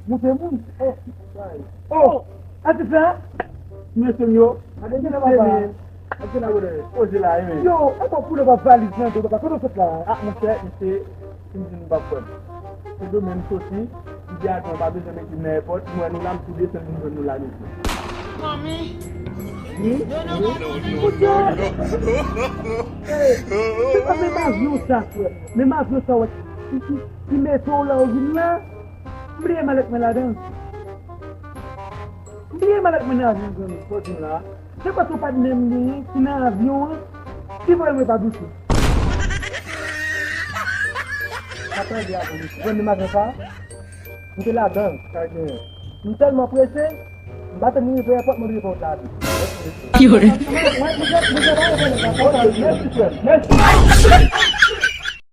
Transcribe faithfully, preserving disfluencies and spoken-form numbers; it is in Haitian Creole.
Monte moun. Oh, oh, atis la. Mesye m yo. Gade gen la papa. Gade la brother. Poze la, wi. Yo, e pa pou le pa valiz nan do papa. Kote w sot la? Ah, monchè, misye, si m di nou pa kwè m. Se demen m soti, m di ajan pa bezwen mete m nan èpòt, m wè nou la, m tou desann vin jwenn nou la, mesye. Manmi. Wi? Wi? Monchè. Ey, se pa menm avyon sa, frè. Menm avyon sa, wè. Ki, ki, ki mete w la, ou vin la. M bliye malèt mwen ladan. M bliye malèt mwen nan avyon, zanmi. Fò di m la. Se paske patnè m genyen ki nan avyon an ki voye m repadousi. Sa tande a pou misye. Zanmi m avyon sa, m te ladan l, sa genyen. M tèlman prese, m pa tann li rive èpòt, mwen rive pòt la tou. Mèsi, mesye. Mèsi, frè. Mèsi.